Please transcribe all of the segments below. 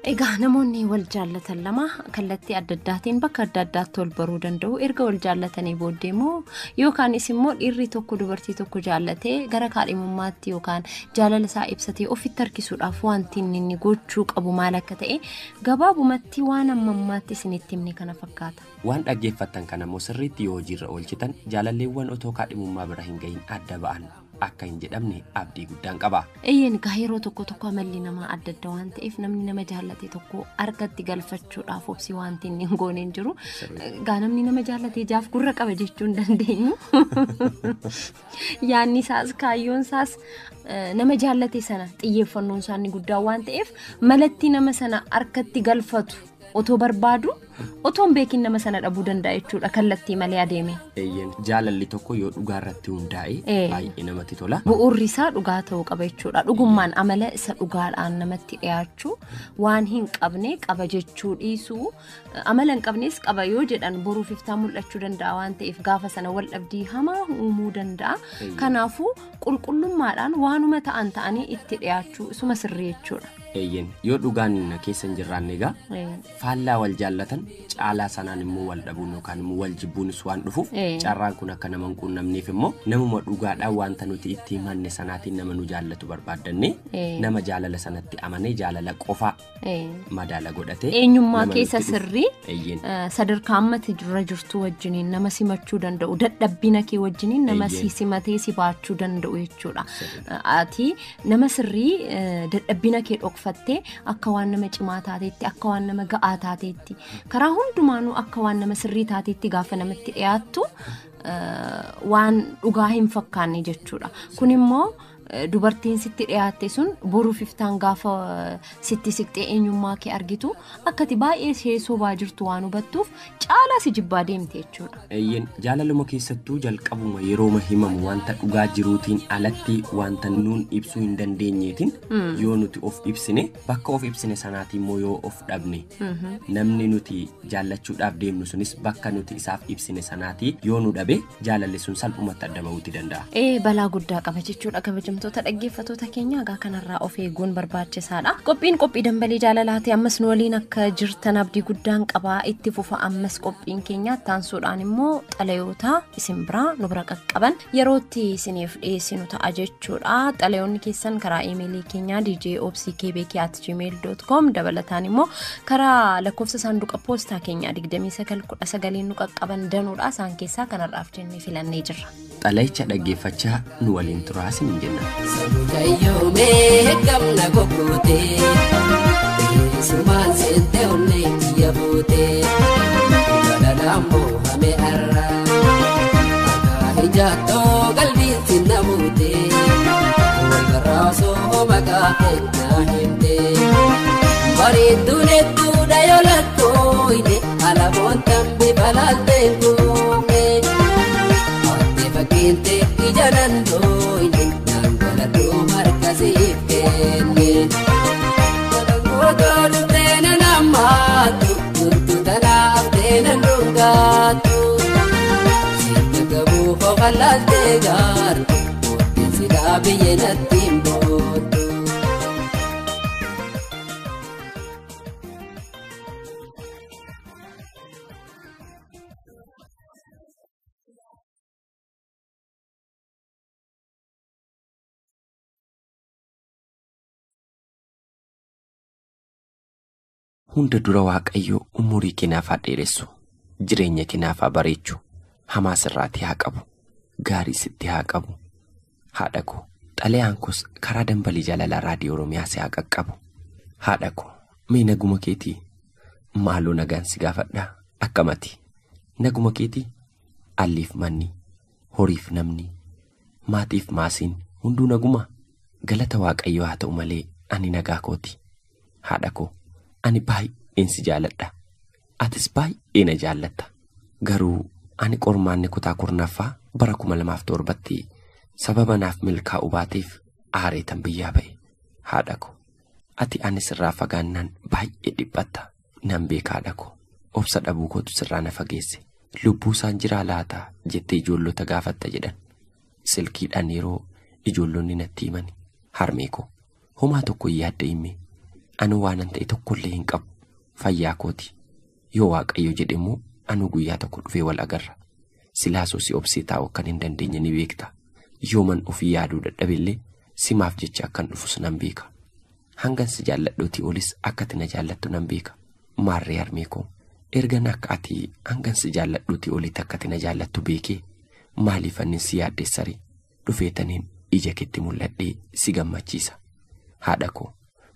Egaa namoonni wal jaallatan lama kallattii adda addaatiin bakka adda addaatti wal baruu danda'u. Erga wal jaallatanii booddee immoo yookaanis immoo dhiirri tokko dubartii tokko jaallatee gara kaadhimummaatti yookaan jaalala isaa ibsatee ofitti harkisuudhaaf wanti inni gochuu qabu maal akka ta'e gabaabumatti waan amma ammaatti isinitti himne kana fakkaata. Waan dhaggeeffattan kana immoo sirriitti yoo hojiirra oolchitan jaalalleewwan otoo kaadhimummaa bira hin gahin adda ba'an akka hin jedhamne abdii guddaan qaba. Eeyyeen egaa yeroo tokko tokko amalli namaa adda adda waan ta'eef namni nama jaallate tokko harkatti galfachuudhaaf obsi wanti inni hin goone hin jiru. Egaa namni nama jaallate jaaf gurra qaba jechuu hin dandeenyu. Yaanni isaas kaayyoon isaas nama jaallate sana xiyyeeffannoon isaa inni guddaa waan ta'eef malatti nama sana harkatti galfatu otoo barbaadu otoo hin beekin nama sana dhabuu danda'a jechuudha kallattii malee adeeme. Eeyyeen jaalalli tokko yoo dhugaa irratti hundaa'e baay'ee namatti tola. Bu'uurri isaa dhugaa ta'uu qaba jechuudha. Dhugummaan amala isa dhugaadhaan namatti dhiyaachuu waan hin qabne qaba jechuu dhiisuu amala hin qabnes qaba yoo jedhan boruuf iftaan mul'achuu danda'a waan ta'eef gaafa sana wal dhabdii hamaa uumuu danda'a. Kanaafuu qulqullummaadhaan waanuma ta'an ta'anii itti dhiyaachuu isuma sirrii jechuudha. Eeyyeen yoo dhugaan keessa hin jirraanne egaa faallaa wal jaallatan caalaa sanaan immoo wal dhabuun yookaan immoo wal jibbuunis waan dhufuuf carraan kun akka nama hin quunnamneef immoo namuma dhugaadhaan wanta nuti itti himanne sanaatiin nama nu jaallatu barbaaddanne nama jaalala sanatti amanee jaalala qofaa madaala godhatee eenyummaa keessa sirrii sadarkaa ammatti irra jirtu wajjiniin nama simachuu danda'u dadhabbina kee wajjiniin nama si simatee si baachuu danda'u jechuudha. Ati nama sirrii dadhabbina kee dhokfattee akka waan nama cimaa taateetti akka waan nama ga'aa taateetti karaa hundumaanuu akka waan nama sirrii taateetti gaafa namatti dhiyaattu waan dhugaa hin fakkaanne jechuudha. Kun immoo dubartiin sitti dhiyaatte sun boruuf iftaan gaafa sitti siqxee eenyummaa kee argitu akkati baay'ee ishee sobaa jirtu waan hubattuuf caalaa si jibbaa deemte jechuudha. Eeyyeen jaalaluma keessattuu jalqabuma yerooma himamu wanta dhugaa jiruutiin alatti wanta nuun ibsuu hin dandeenyeetiin yoo nuti of ibsine bakka of ibsine sanaatiin immoo yoo of dhabne namni nuti jaallachuudhaaf deemnu sunis bakka nuti isaaf ibsine sanaatii yoo nu dhabe jaalalli sun salphumatti adda ba'uuti danda'a. Balaa guddaa qaba jechuudha kabajamtoota dhaggeeffattoota keenya egaa kanarraa of eeguun barbaachisaadha. Qophiin qophii dambalii jaalalaati ammas nu waliin akka jirtan abdii guddaan qabaa itti fufa ammas qophiin keenya taansuudhaan immoo xalayoota isin biraa nu bira qaqqaban yerootti isiniif dhiyeessinu ta'a jechuudha. Xalayoonni keessan karaa iimeelii keenyaa djobckbk@gmail.com dabalataan immoo karaa lakkoofsa saanduqa poostaa keenyaa 2919 nu qaqqaban danuudha. Isaan keessaa kanarraaf jennee filannee jirra. Xalayicha dhaggeeffachaa nu waliin turaa isiniin jenna. Samukayyoo gamna gogootee sumaan seentee onnee kiyya bootee jalalaan boohame arra akka hijaattoo qalbiin sinna buutee wal barraasoo maqaa keenyaa himtee bareedduun hedduudha yoo lakkooyne alaboon tambi balaalteen kuumne hattee fakkiintee ija dandooyne. Harkasiif kenne Gootoo dhuftee nan hammaatu Tuntu tanaaf deena dhungaatu Sirna qabuu hooqalaaltee gaartu Mootiin silaa biyya natti hin boontu. Hunda dura Waaqayyo umurii kinaafaa dheeressu, jireenya kinaafaa bareechu, hamaa sirraatti haa qabu, gaarii sitti haa qabu. Haadha koo, xalayaan koos karaa dambalii jaalalaa raadiyoo Oromiyaa si haa qaqqabu. Haadha koo, mee naguma keetii? Maaloo nagaan si gaafadhaa akkamati? Naguma keetii? Alliif manni, horiif namni, maatiif maasiin hunduu naguma. Galata Waaqayyoo haa ta'u malee ani nagaa kooti. Haadha koo, ani baay'een si jaalladha. Atis baay'ee na jaallatta. Garuu ani qormaanni kutaa 10ffaa bara 2007tti sababa naaf milkaa'uu baateef aareetan biyyaa ba'e. Haadha koo, ati ani sirraa fagaannaan baay'ee dhiphatta. Nan beeka haadha koo. Obsa dhabuu kootu sirraa na fageesse. Lubbuu isaan jiraa laata jettee ijoollota gaafatta jedhan. Silkiidhaan yeroo ijoollonni natti himani. Harmee koo, homaa tokko hin yaadda himme. Anu waanan ta'e tokkollee hin qabu. Fayyaa kooti. Yoo Waaqayyo jedhe immoo anu guyyaa tokko dhufee wal agarra. Silaasoo si obsee taa'u akkan hin dandeenye ni beekta. Yooman ofii yaaduu dadhabellee simaaf jecha akkan dhufus nan beeka. Hangan si jaalladhuutii olis akka ati na jaallattu nan beeka. Maarree harmee koo ergan akka ati hangan si jaalladhuutii olitti akka ati na jaallattu beekee maaliif annin si yaaddeessaree dhufeetaniin ija keetti mul'adhee si gammachiisa. Haadha koo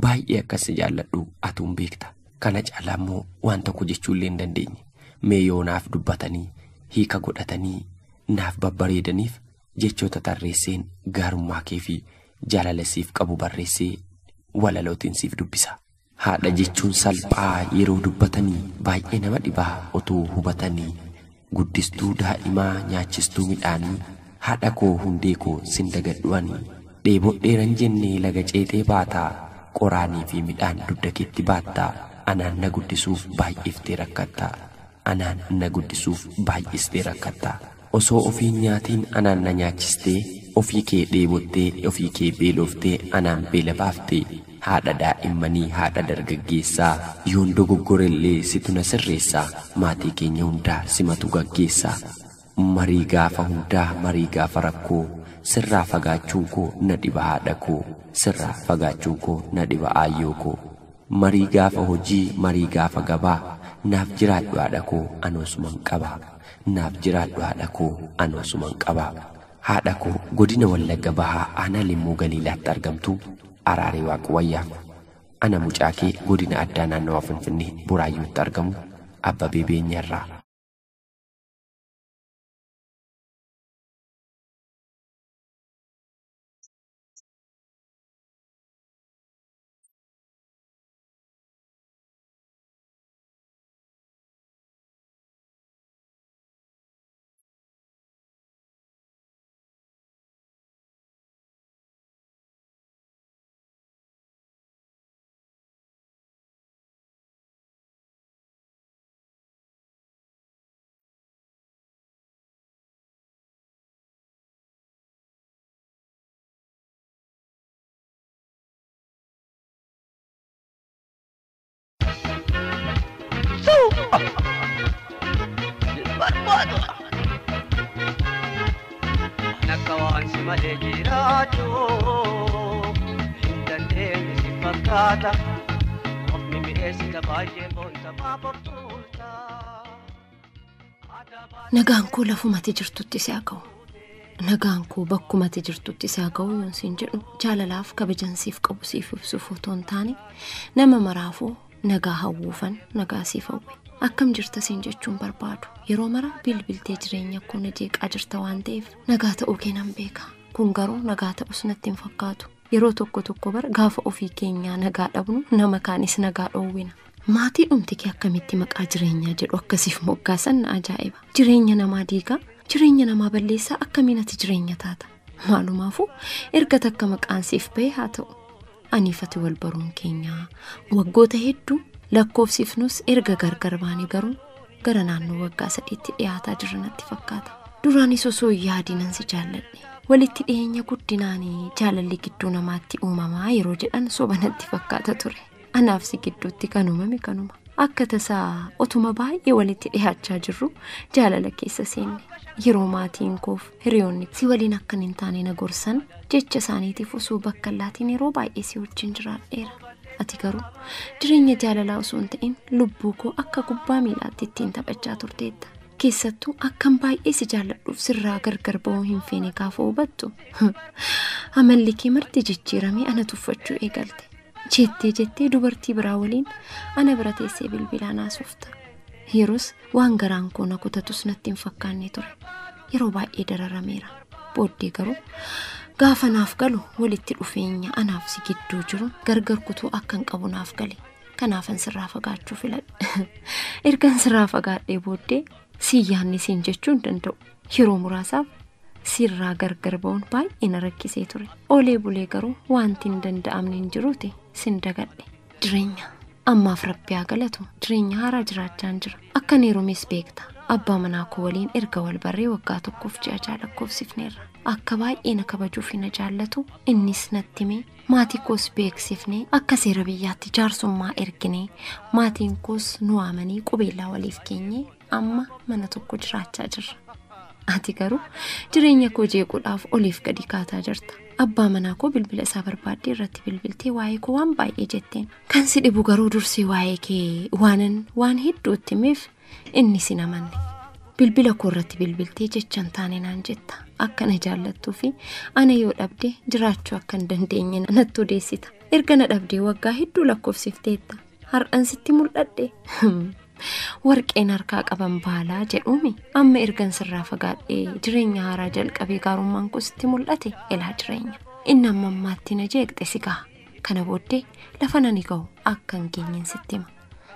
baay'ee akkas si jaalladhu atuun beekta. Kana caalaa immoo waan tokko jechuullee hin dandeenye. Mee yoo naaf dubbatanii hiika godhatanii naaf babbareedaniif jechoota tarreesseen gaarummaa kee fi jaalala siif qabu barreessee walalootiin siif dubbisa. Haadha jechuun salphaa yeroo dubbatanii baay'ee nama dhibaa otoo hubatanii guddistuu daa'imaa nyaachistuu midhaanii haadha koo hundee koo sin dagadhu'anii dheebodheeran jennee laga ceexee baataa qoraanii fi midhaan dugda keetti baattaa anaan na guddisuuf baay'iftee rakkattaa anaan na guddisuuf baay'istee rakkattaa osoo ofiin nyaatiin anaan na nyaachistee ofii kee dheebottee ofii kee beeloftee anaan beela baaftee haadha daa'immanii haadha dargaggeessaa yoon dogoggorellee situ na sirreessaa maatii keenya hundaa simatu gaggeessaa marii gaafa hundaa marii gaafa rakkoo sirraa fagaachuun koo na dhiba haadha koo sirraa fagaachuun koo na dhiba aayyoo koo marii gaafa hojii marii gaafa gabaa naaf jiraadhu haadha koo anoosuman qabaa naaf jiraadhu haadha koo anoosuman qabaa haadha koo godina Wallagga Bahaa aanaa Limmuu Galiilaatti argamtu Araaree Waaqwayyaaf ana mucaa kee godina addaa naannawaa Finfinnee Buraayyuutti argamu Abbabee Beenyarraa. Akka waan si malee jiraachuu hin dandeenye si fakkaata. Ofni mi'eessita baay'ee boonta maaf of tuulta. Nagaan koo lafumatti jirtutti si haa ga'u. Nagaan koo bakkumatti jirtutti si haa ga'u yoon siin jedhu jaalalaaf kabajansiif qabu siif ibsuuf otoo hin taane nama maraafuu nagaa hawwuufan nagaa siif hawwe. Akkam jirta siin jechuun barbaadu. Yeroo mara bilbiltee jireenya koo na jeeqaa jirta waan ta'eef nagaa ta'uu kee nan beeka. Kun garuu nagaa ta'us natti hin fakkaatu. Yeroo tokko tokko bara gaafa ofii keenyaa nagaa dhabnu nama kaanis nagaa dhoowwina. Maatii dhumti kee akkamitti maqaa jireenyaa jedhu akkasiif moggaasan na ajaa'iba. Jireenya namaa diigaa, jireenya namaa balleessaa akkamiin ati jireenya taata? Maalumaafuu erga takka maqaan siif ba'e haa ta'u. Aniifati wal baruun keenyaa waggoota hedduu lakkoofsifnus erga gargar baanee garuu gara naannoo waggaa 3tti dhiyaataa jirra natti fakkaata. Duraanis osoo yaadinan si jaalladhe. Walitti dhiyeenya guddinaanii jaalalli gidduu namaatti uumamaa yeroo jedhan soba natti fakkaata ture. Anaaf si gidduutti kan uumame kanuma. Akka tasaa otuma baay'ee walitti dhiyaachaa jirru jaalala keessa seenne. Yeroo maatiin koof hiriyoonni si waliin akkan hin taane na gorsan jecha isaaniitiif osoo bakka laatiin yeroo baay'ee si wajjin jiraadheera. Ati garuu jireenya jaalalaa osoo hin ta'in lubbuu koo akka kubbaa miilaatti ittiin taphachaa turteetta. Keessattuu akkan baay'ee si jaalladhuuf sirraa gargar ba'uu hin feene gaafa hubattu. Amalli kee marti jijjiiramee ana tuffachuu eegalte. Jettee jettee dubartii biraa waliin ana bira teessee bilbilaan haasofta. Yeroos waan garaan koo na kutatus natti hin fakkaanne ture. Yeroo baay'ee dararameera. Booddee garuu gaafa naaf galu walitti dhufeenya anaaf si gidduu jiru gargar kutuu akkan qabu naaf gale. Kanaafan sirraa fagaachuu filadhe. Ergan sirraa fagaadhee booddee si yaanni siin jechuu hin danda'u. Yeroo muraasaaf sirraa gargar ba'uun baay'ee na rakkisee ture. Oolee bulee garuu wanti hin danda'amne hin jiruuti sin dagadhe. Jireenya ammaaf Rabbi haa galatu jireenya haaraa jiraachaa jira. Akkan heerumes beekta. Abbaa manaa koo waliin erga wal barree waggaa 1 ji'a 6 lakkoofsifneerra. Akka baay'ee na kabajuuf na jaallatu innis natti himee Maatii koos beeksifnee akka seera biyyaatti jaarsummaa erginee maatiin koos nu waamanii qubeellaa waliif keenyee amma mana tokko jiraachaa jirra. Ati garuu jireenya koo jeequudhaaf oliif gadi kaataa jirta. Abbaa manaa koo bilbila isaa barbaaddee irratti bilbiltee waa'ee koo waan baay'ee jetteen. Kan si dhibu garuu dursee waa'ee kee waanan waan hedduu itti himeef inni sin amanne. Bilbila koo irratti bilbiltee jechan taane naan jetta. Akka na jaallattuu fi ana yoo dhabde jiraachuu akka hin dandeenye natti odeessita. Erga na dhabdee waggaa hedduu lakkoofsifteetta. Har'an sitti mul'adhe. Warqeen harkaa qaban baalaa jedhuumi amma ergan sirraa fagaadhee jireenya haaraa jalqabee gaarummaan koo sitti mul'ate ilaa jireenya. Inni amma ammaatti na jeeqxe si gaha. Kana booddee lafa nani ga'u akka hin geenyeen sitti hima.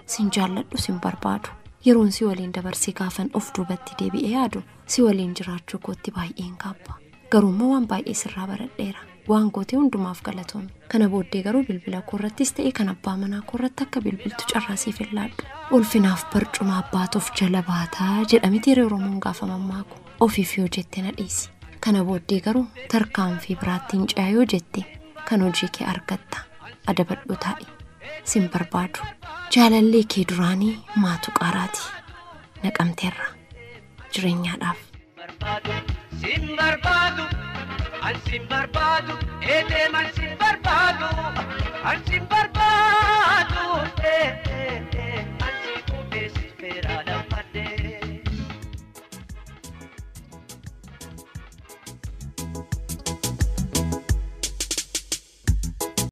Sin jaalladhu sin barbaadu. Yeroon si waliin dabarsee gaafan of duubatti deebi'ee yaadu si waliin jiraachuu kootti baay'een gaabba. Garuummoo waan baay'ee sirraa baradheera. Waan gootee hundumaaf galatoomi. Kana booddee garuu bilbila koorrattis ta'e kan abbaa manaa koorratti akka bilbiltu carraa siif hin laadhu. Ulfinaaf barcuma abbaatuuf jala baataa jedhamti yeroo Oromoon gaafa mammaaku. Ofiif yoo jette na dhiisi. Kana booddee garuu tarkaanfii biraatti hin ce'a yoo jette kan hojii kee argatta. Adabadhu taa'i. Sin barbaadu. Jaalallee kee duraanii maatu qaaraati. Naqamteerra. Jireenyaadhaaf. Sin barbaadu, an sin barbaadu, eedeem an sin barbaadu, an sin barbaadu.